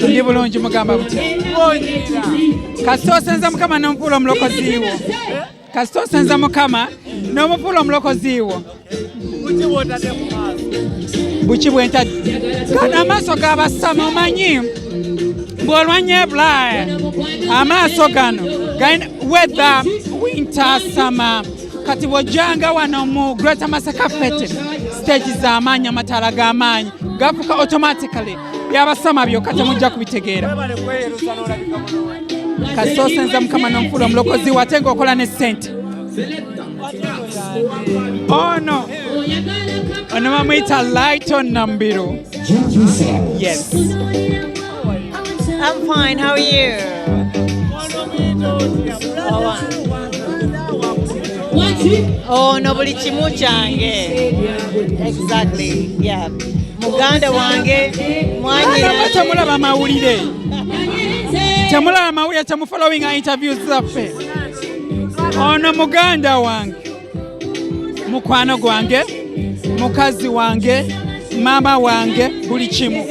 Ndi bulungi, mugamba butya? Kasita osenza Mukama n'omufuula omulokozi wo. Kasita osenza Mukama n'omufuula omulokozi wo. Buki bwentadde? Gano amaaso g'abasama, omanyi bw'olwanya ebulaaya, amaaso gano galina weather, winter, summer. Kati bw'ojjanga wano mu Greater Masaka Fete, stage z'amaanyi, amataala g'amaanyi gafuka automatically byabasama byokka, temujja kubitegeera. Kasita osenza Mukama n'omufuula omulokozi wo, ate ng'okola ne ssente. Ono bamuyita Lighton Nambiru. Yes. I'm fine. How are you? Ono buli kimu kyange. Exactly. Yeah. Muganda wange, mwanyina. Temulaba mawulire, temulaba mawulire, temufollowinga interviews zaffe. Ono muganda wange, mukwano gwange, mukazi wange, maama wange, buli kimu.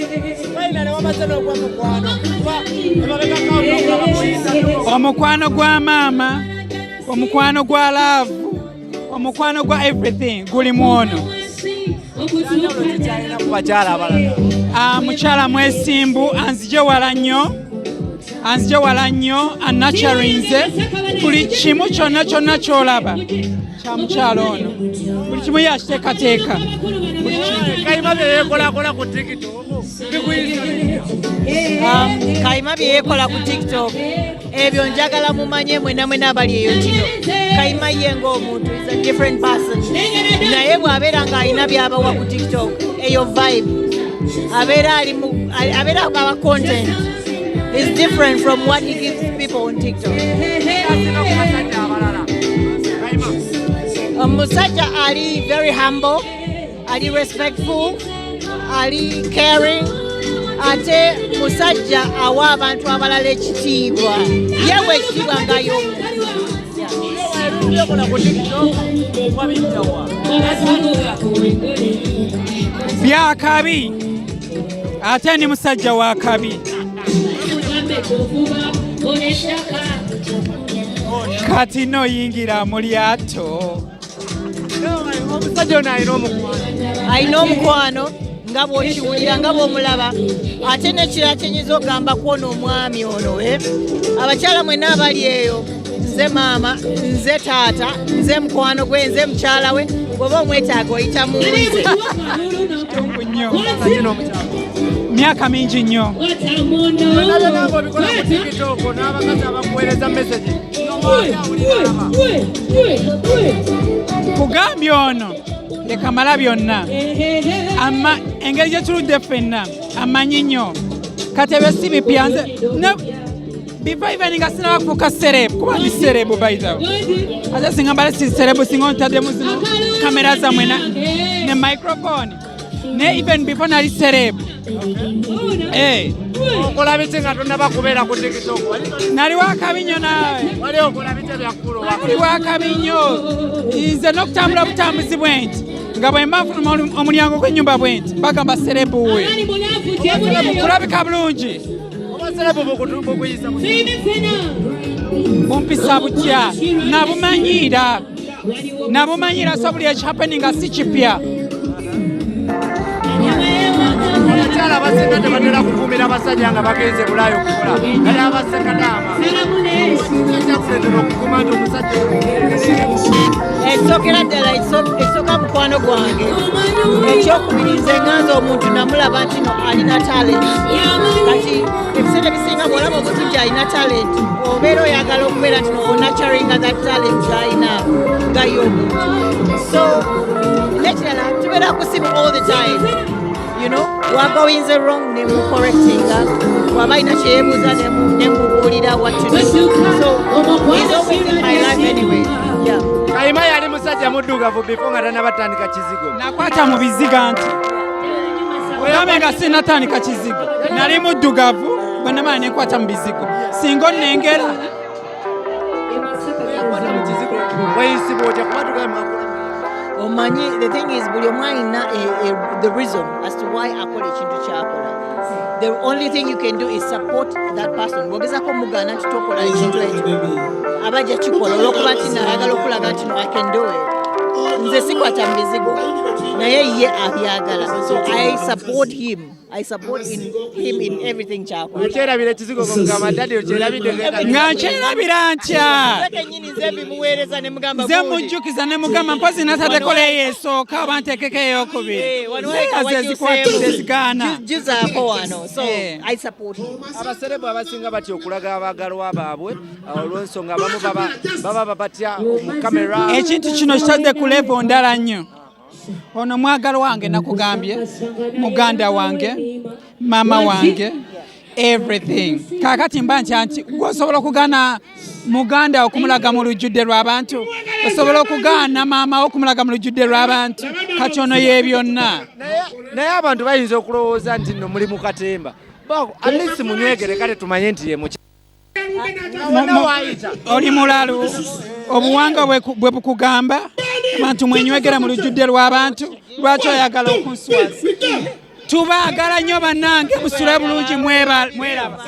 Omukwano gwa maama, omukwano gwa love, omukwano gwa everything guli mu ono. Mukyala mwesimbu, anzije wala nnyo, anzije wala nnyo, anakyarinze buli kimu kyonna kyonna kyolaba kya mukyala ono, buli kimu yakiteekateeka. Kayima byeyeekolakola ku TikTok bikuyisa? Kayima byeyekola ku TikTok ebyo, njagala mumanye mwena mwena abali eyo kino, Kayima ye ng'omuntu is a different person, naye bw'abeera ng'alina by'abawa ku TikTok, eyo vibe abeera ali mu abeera aba content is different from what he gives people on TikTok. Omusajja ali very humble, ali respectful, ali caring, ate musajja awa abantu abalala ekitiibwa, yewe ekitiibwa nga y'omuntu. Byekola ku TikTok wabijjawa? Byakabi, ate ndi musajja wa kabi. Kati noyingira mu lyato. Omusajja ono alina omukwano. Alina omukwano nga bw'okiwulira, nga bw'omulaba. Ate n'ekirala kyenyinza okugamba kwona omwami ono, abakyala mwenna abali eyo, nze maama, nze taata, nze mukwano gwe, nze mukyala we. Bw'oba omwetaaga, oyita mu nze. Kitungu nnyo, myaka mingi nnyo. Byonna byonna ng'obikola ku TikTok n'abakazi abakuweereza message? Kugambye ono yekamala byonna. Ama engeri gye tuludde ffenna amanyi nnyo. Kati ebyo si bipya, nze before even nga sinaba kufuuka celeb, kuba ndi celeb by the way. Ate singa mbale si celeb, singa ontaddemu zino kamera zammwe ne microphone. Ne even before nali celeb. Okola biki nga tonnaba kubeera ku TikTok? Nali wakabi nnyo naawe. Wali okola biki ebyakkulo? Nali wakabi nnyo nze, n'okutambula butambuzi bwe nti, nga bwe mba nfuluma omulyango gw'ennyumba bwe nti, bagamba celeb we, kulabika bulungi. Oba celeb bukuyisa? Bumpisa butya? Nabumanyiira, nabumanyiira, so buli ekihappeninga si kipya. Abakyala abasinga tebatera kukuumira basajja nga bagenze Bulaayo okukola, kale abasekadaama ekyakuleetera okuguma nti omusajja? Ekisookera ddala, ekisooka mukwano gwange. Ekyokubiri, nze nganza omuntu namulaba nti no alina talent. Kati ebiseera ebisinga bw'olaba omuntu nti alina talent, obeera oyagala okubeera nti no onurturinga that talent gy'alina nga ye omuntu. So nekirala, tubeera ku simu all the time, wagoinze wrong nemucorrectinga, waba alina kyeyebuuza nemubuulira what to do. So he's always in my life anyway, yeah. Kayima yali musajja muddugavu before nga tannabatandika kizigo. Nakwata mu biziga nti ogambe nga sinatandika kizigo nali muddugavu, bwe namala nenkwata mu bizigo singa onnengera. Kwata mu kizigo weyisibwa otya? Kuba tugaye mwakola? Omanyi, the thing is, buli omu alina the reason as to why akola ekintu kyakola. The only thing you can do is support that person. Bwogezako omugaana nti tokola ekintu ekyo, aba ajja kikola olwokuba nti nayagala okulaga nti, "No, I can do it." Nze sikwata mu bizigo, naye ye abyagala, so I support him. I support him in everything kyakola. Okyerabira ekizigo ng'omugamba, "Daddy, okyerabidde?" Nga nkyerabira ntya? Nze kennyini nze mbimuweereza ne mugamba, Nze "Gundi." mujjukiza ne mugamba, mpozi nataddeko leeyo esooka oba nteekeko eyokubiri. Wano Naye ezikwatidde zigaana. Juzaako wano, so I support him. Abaserebu abasinga batya okulaga abaagalwa baabwe olw'ensonga abamu baba babatya mu kamera. Ekintu kino kitadde ku level ndala nnyo. Ono mwagalwa wange, nakugambye, muganda wange, maama wange, everything. Kaakati mba ntya nti gwe osobola okugaana muganda okumulaga mu lujjudde lw'abantu? Osobola okugaana maama wo okumulaga mu lujjudde lw'abantu? Kati ono ye byonna. Naye abantu bayinza okulowooza nti nno muli mu katemba. At least munywegere, kale tumanye nti ye muky wonna waayita. Oli mulalu. Obuwangwa bwe bukugamba abantu mwenywegera mu lujjudde lw'abantu. Lwaki oyagala okunswaza? Tubaagala nnyo bannange, musule bulungi, mweraba.